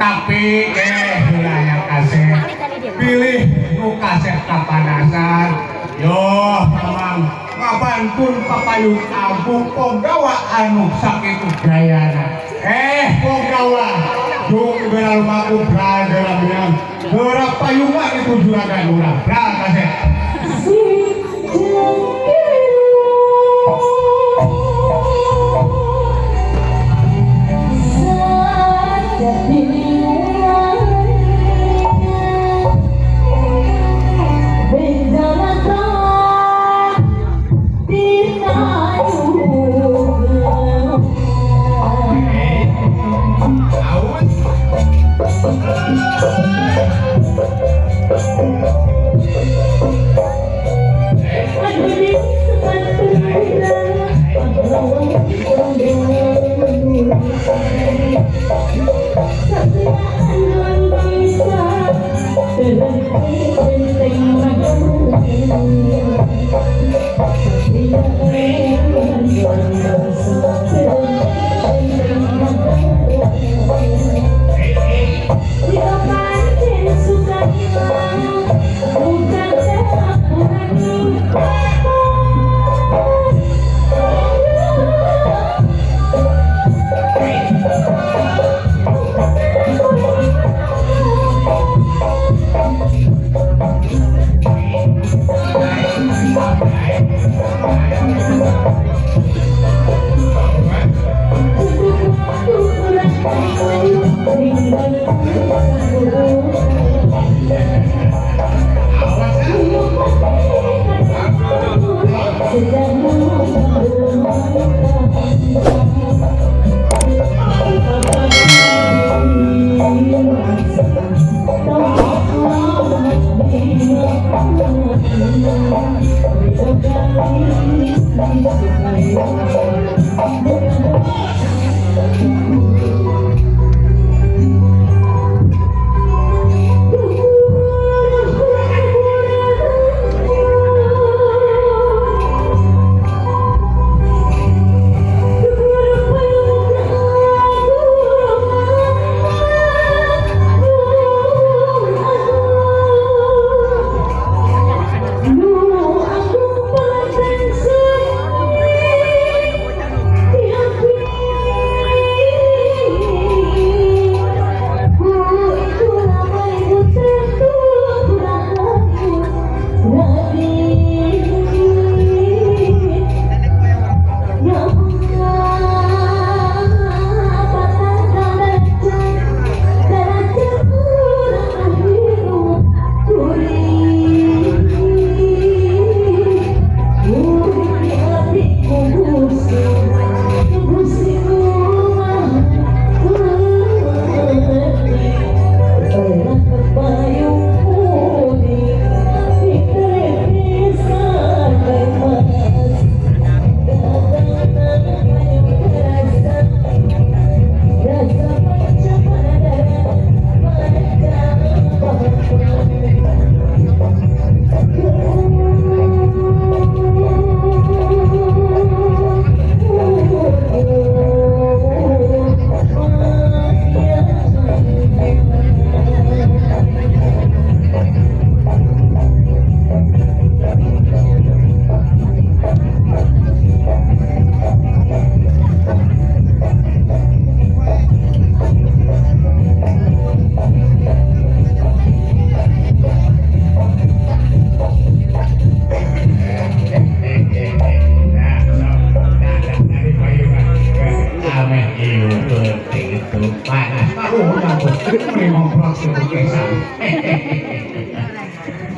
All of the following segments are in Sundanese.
Tapi heula kasep pilih nu kasep kapanasan yo mamang ngabantun papayung kampung ponggawa anu sakitu gayana ponggawa jung bera lumaku brada bilang geura payungan itu juragan urang bra kasep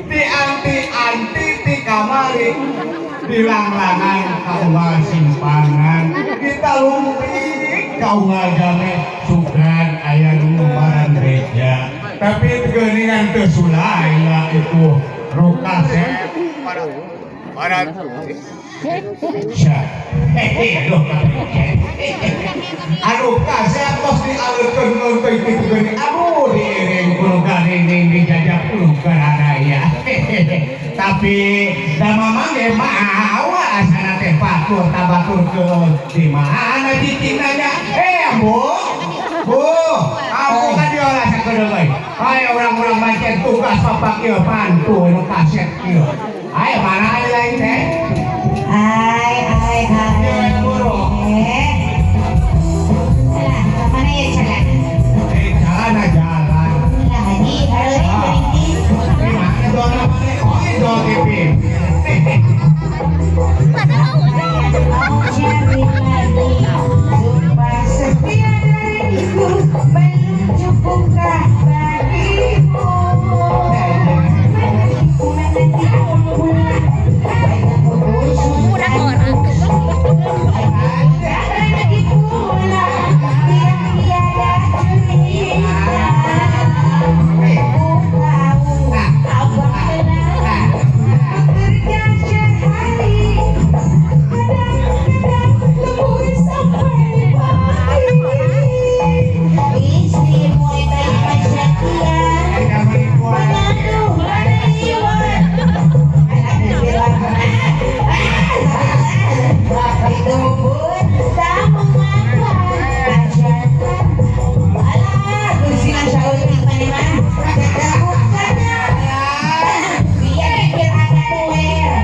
Di anti-anti di kamari dilanglangan kaungal simpangan kita lumpik kaungal jame sugan aya nu gereja tapi geuningan teu sulaya itu rukase para aduh kasih tos dialirkeun nonton itu geuning aduh diiring pulukan ini dijajah pulukan ya tapi da mamang ge mah asana teh batur tabaturkeun di mana cicingna nya bu bu kamu ka dieu Kaset tugas bapak ieu bantu nu kaset ieu. Ayo mana aya lain teh? Ai ai ai. Alah, mana ya jalan? Jalan jalan. Lah haji, hareureun geuning. Mana doang mana? Oh, doang TV. Mau cari lagi, sumpah setia dariku belum cukupkah bagimu? Menanti pulang, banyak urusan. Lagi pulang, yang tiada cerita. Ku tahu abang lelah bekerja sehari. Kadang-kadang lembur sampai pagi. Istrimu baik setia, menantu menerima. Itu pun tak mengapa. Alah, kursi masyarakat mana-mana. Biar pikir anak tuwer.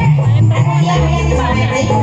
Anu dia punya di sana itu.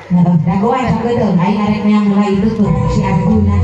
Dagoan sakedeung aing arek neang mulai itu tuh si Arjuna.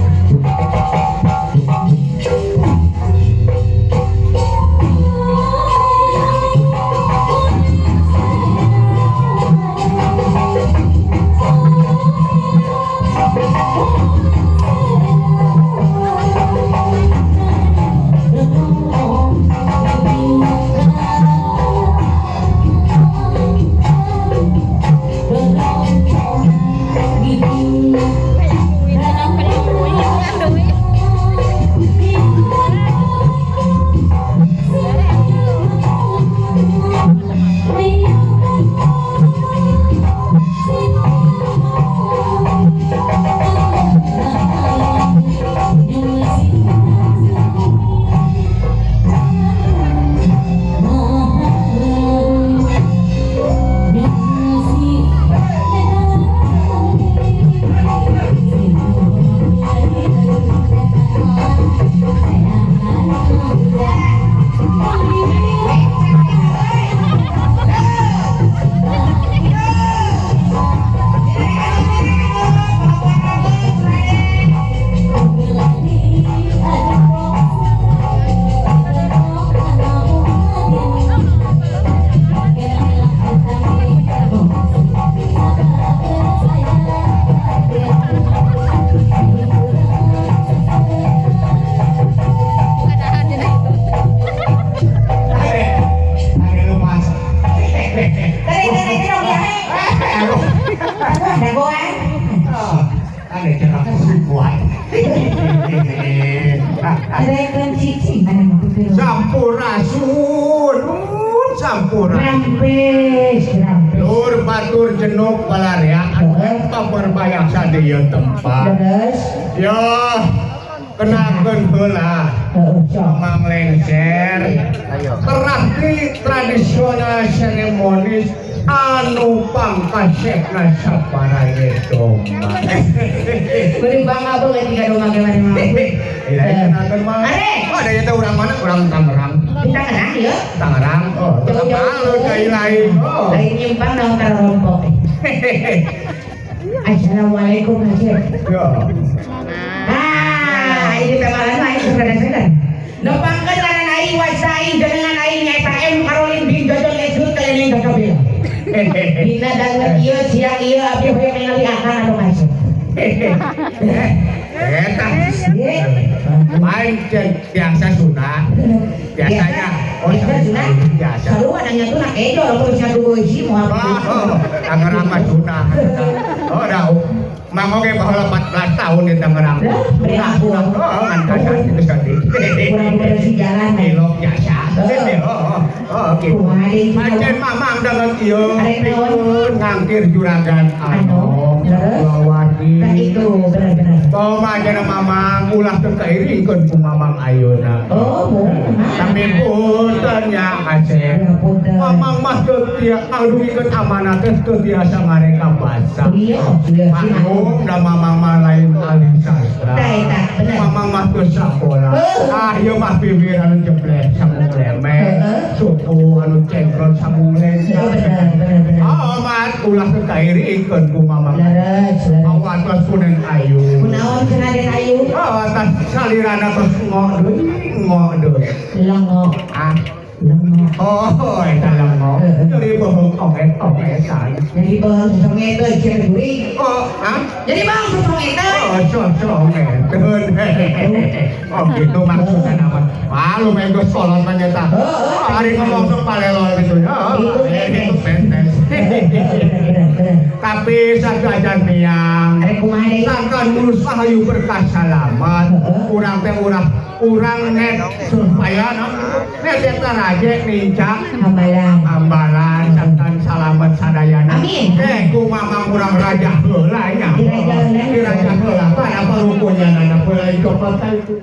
Sampurasun, sampurasun. Lur batur jenuk balarea anu paperbayaksa di ieu tempat. Ya, kenakeun heula. Mang Lengser. Terah di tradisional seremonis anu pangkasepna saparaye domba. Beri bangga banget tiga domba gimana mah. Iya, kenakeun mah. Ada ya teh urang mana? Urang Tangerang. Tangerang ya? Tangerang. Oh, jauh-jauh dari lain. Oh. Lain nyimpang dong ke rompok. Assalamualaikum Haji. Ya. Ah, ini tamalan mah aing sadar-sadar. Nepangkeun ngaran aing wasai jenengan aing nyaeta M Karolin bin Jojon Esut keliling ka kabeh. Dina danget ieu siang ieu abdi hoyong ningali akang anu masuk. Eta. Pancen biasa Sunda. Biasanya. Oh, biasa Sunda. Biasa. Sarua nanya tuh nak ejo lamun satu beusi moal. Oh, Tangerang mah Sunda. Oh, dah. Mang oge baheula 14 tahun di Tangerang. Sunda. Oh, ngan kasan kitu sandi. Kurang bersih jalan. Elok biasa. Oh, oh, gitu. Pancen mamang danget ieu pikeun ngangkir juragan anu. Lawati. Nah itu benar-benar. Poma jana mamang ulah teu kairingkeun ku mamang ayeuna. Oh, tapi punten nya Aceh. Mamang mah teu adugikeun amanah teh teu biasa ngareka basa. Iya, iya. Maklum da mamang mah lain ahli sastra. Mamang mah teu sakola. Ah, ieu mah bibir anu jeblek sambung lemeh. Suku anu cengkrot sambung lengser. Oh, mat ulah teu kairingkeun ku mamang. Awas kunen ayu. Kunaon cenah den ayu? Oh, atas salirana tos ngok deui, ngok deui. Lengo. Ah, lengo. Oh, eta lengo. Jadi bohong omet-ometan. Jadi bohong songeteun cenah geuring. Oh, ah? Jadi bohong songeteun. Oh, songeteun. Oh, gitu maksudna mah. Malu mah geus kolot mah eta. Ari ngomong sok palelol gitu. Oh, itu bentes. Tapi sagajan miang sangkan urus pahayu berkah salamat urang teh urang net supaya net eta raje nincak hambalan sangkan salamet sadayana. Amin. Eh ku mamang urang raja heula nya. Diraja heula tah apa rukunya nana heula copot itu.